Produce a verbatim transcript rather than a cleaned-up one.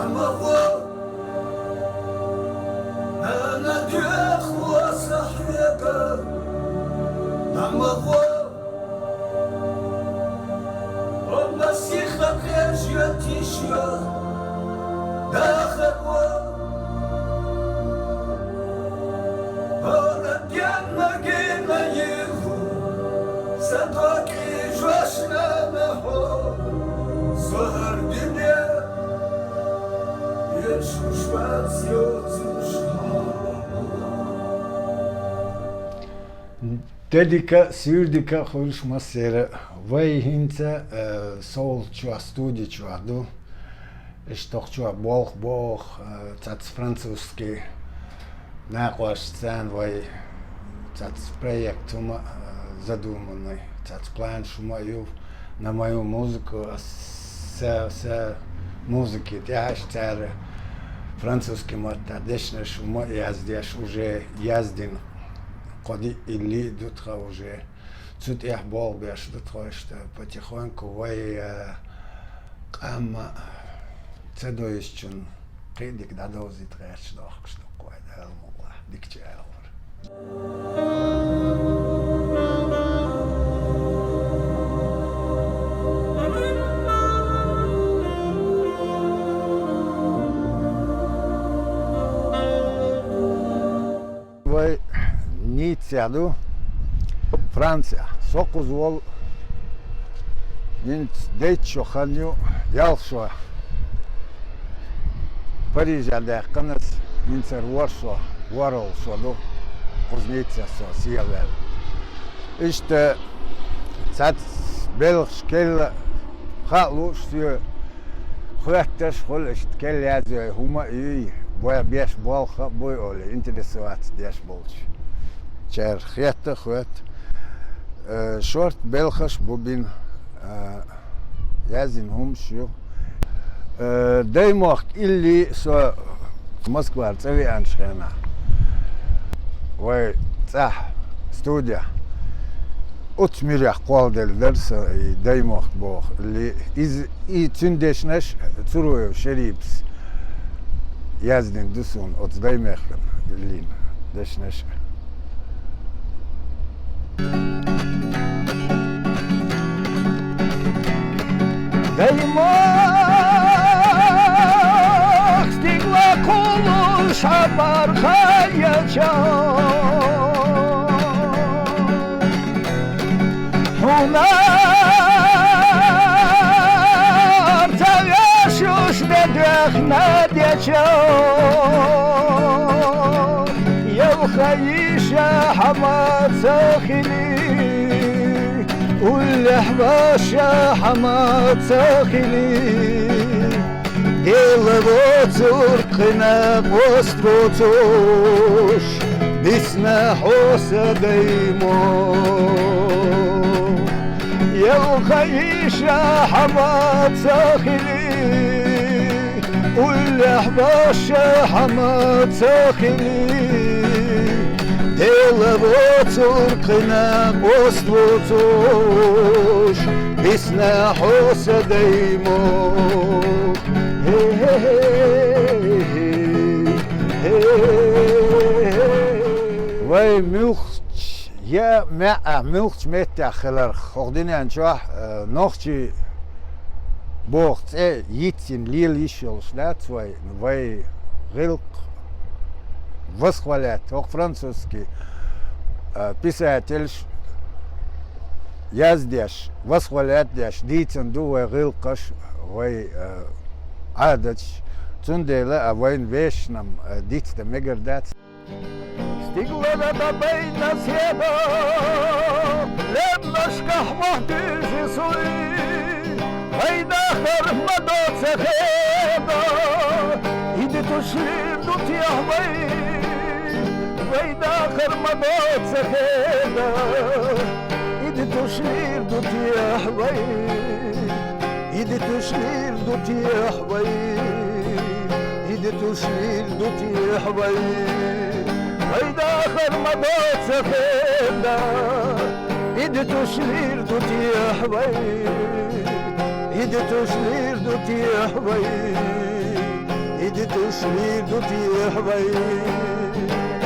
Махо, нана дехо сахьега, намахо, он насиха прежде тишья, дахаро, ора генна гена его, садоки жошна нахо, сохар дине. Де дика, суьйре дика хуьлда шун массеран. Вай хӀинца, э, Soul чохь, студи чохь ду. Иштта кху чохь болх бо оха, э, цхьацца французский накъошца вай цхьацца проект хӀума, э, задуманный, цхьацца планаш хӀума а ю. На мою музыку, а са, са музыки тӀехь а цара французский маттахь дешнаш хӀума а яздеш, уже яздина кхо-диъ илли а ду тхан уже. Цу тӀехь болх беш ду тхо иштта потихоньку вай, э, къам а ца дойзучунна кхин а дика дӀадовзийта гӀерташ дохкуш ду-кх вай, Дала мукъалахь, дикачу аьллара. Вай Ниццехь ду, Францехь. Со кхуза волу хӀинца дейтта шо хан ю, ялх шо Парижехь даьккхина ас, хӀинцара ворхӀ шо, ворхӀалгӀа шо ду, кхуза Ниццехь со сехьаваьлла. Иштта цхьацца белхаш, керла хаа лууш соьга, хоьтташ а хуьлу, иштта керла язйой хӀума а юй, бой беш болх а буй олий, интересоваться деш болчу. Цара хетта а хоьтту. Э, шорта белхаш а бу бина, э, яздина хӀумаш а ю. Э, Даймохк илли со Москвара цӀа веанчу хенахь, вай цӀахь студехь, оцу муьрехь кхолладелла дара сан и Даймохк боху илли. Иза, и цуьнан дешнаш Цуруев Шерипас яздина ду суна оцу Даймехкан иллин дешнаш. Даймохк стигла кхуллуш хьан бархӀ яьлча, хьуна ца вешуш де доьхна деча, ялхайша хьан ма ца хили, уллехь ваша хьан ма ца хили, Дела воцург кхин а къост воцуш, бисна хьо сан Даймохк. Ялхайша хьан ма ца хили, уллехь ваша хьан ма ца хили, Дела воцург кхин а къост воцуш, бисна хьо сан Даймохк. Вай муьлххачу, я маьӀӀехь муьлххачу меттехь хиларх, хӀокху дуьнен чохь, э, нохчий боху цӀе йицйина лела йиш йолуш дац вай, вай гӀиллакх восхвалять, хӀокху французский, э, писательш яздеш, восхвалять деш, дийцина ду вай гӀиллакхаш, вай, э, Ӏадаташ. Цундела а вайна вешан, э, дицдан мегар дац. Стиглана дӀабайна седа, лемнашкахь мохь дуьйзу суй, вайн дахар ма доцу хеда, и де туьшлийр ду техь вай, вайн дахар ма доцу хеда, и де туьшлийр ду техь вай. И де туьшлийр ду техь вай, и де туьшлийр ду техь вай, вайн дахар ма доцу хеда. И де туьшлийр ду техь вай, и де туьшлийр ду техь вай, Sri duti hbai.